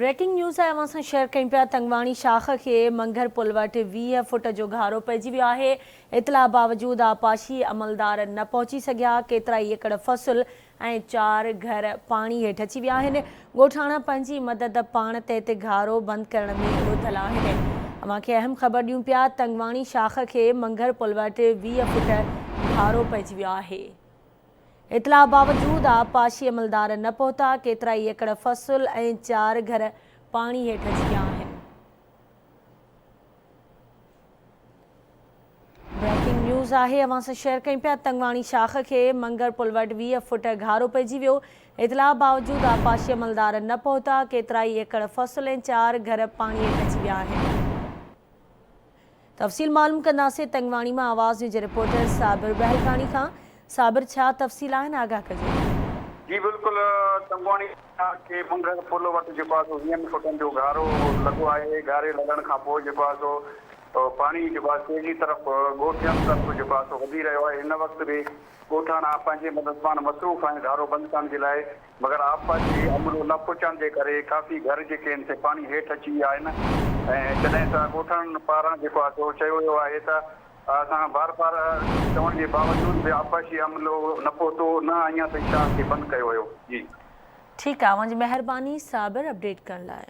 Breaking news آهي اوهان سان شيئر ڪيون پيا تنگواڻي شاخ کي منگهر پل وٽ 20 فوٽ جو گهارو پئجي ويو آهي اطلاع باوجود آبپاشي عملدار نه پهچي سگهيا ڪيترائي ايڪڙ فصل ۽ چار گهر پاڻي هيٺ اچي ويا آهن ڳوٺاڻا پنهنجي مدد پاڻ تحت گهارو بند ڪرڻ ۾ رڌل آهن اوهان کي اهم خبر ڏيون پيا تنگواڻي شاخ کي منگهر پل وٽ 20 فوٽ گهارو پئجي ويو آهي. اطلاع باوجود آبپاشي عملدار نه پهتا، ڪيترائي ايڪڙ فصل ۽ چار گهر پاڻي هيٺ اچي ويا آهن. بريڪنگ نيوز آهي اوهان سان شيئر ڪيون پيا تنگواڻي شاخ کي منگر پل وٽ 20 فوٽ گهارو پئجي ويو، اطلاع باوجود آبپاشي عملدار نه پهتا، ڪيترائي ايڪڙ فصل ۽ چار گهر پاڻي هيٺ اچي ويا آهن. تفصيل معلوم ڪنداسين تنگواڻي مان آواز نيوز جي رپورٽر صابر بهلڪاڻي کان صابر ڇا تفصيل آهن آگاهه ڪجو. جي بلڪل تنگواڻي کي منگهر پل وٽ جيڪو آهي سو ويهن فوٽن جو گهارو لڳو آهي گهاري لڳڻ کان پوء جيڪو آهي سو پاڻي جيڪو آهي تيزي طرف ڳوٺين طرف جيڪو آهي سو وڌي رهيو آهي هن وقت به ڳوٺاڻا پنهنجي مدد پاڻ مصروف آهن گهارو بند ڪرڻ جي لاء مگر آبپاشي عملو نه پهچڻ جي ڪري ڪافي گهر جيڪي آهن سي پاڻي هيٺ اچي ويا آهن ۽ جڏهن ته ڳوٺاڻن پاران جيڪو آهي سو چيو ويو آهي ته اسان بار بار چوڻ جي باوجود به آبپاشي عملو نه پهتو نه اڃا تائين شاخ کي بند ڪيو ويو جي. ٺيڪ آ اوهان جي مهرباني صابر اپڊيٽ ڪرڻ لاء.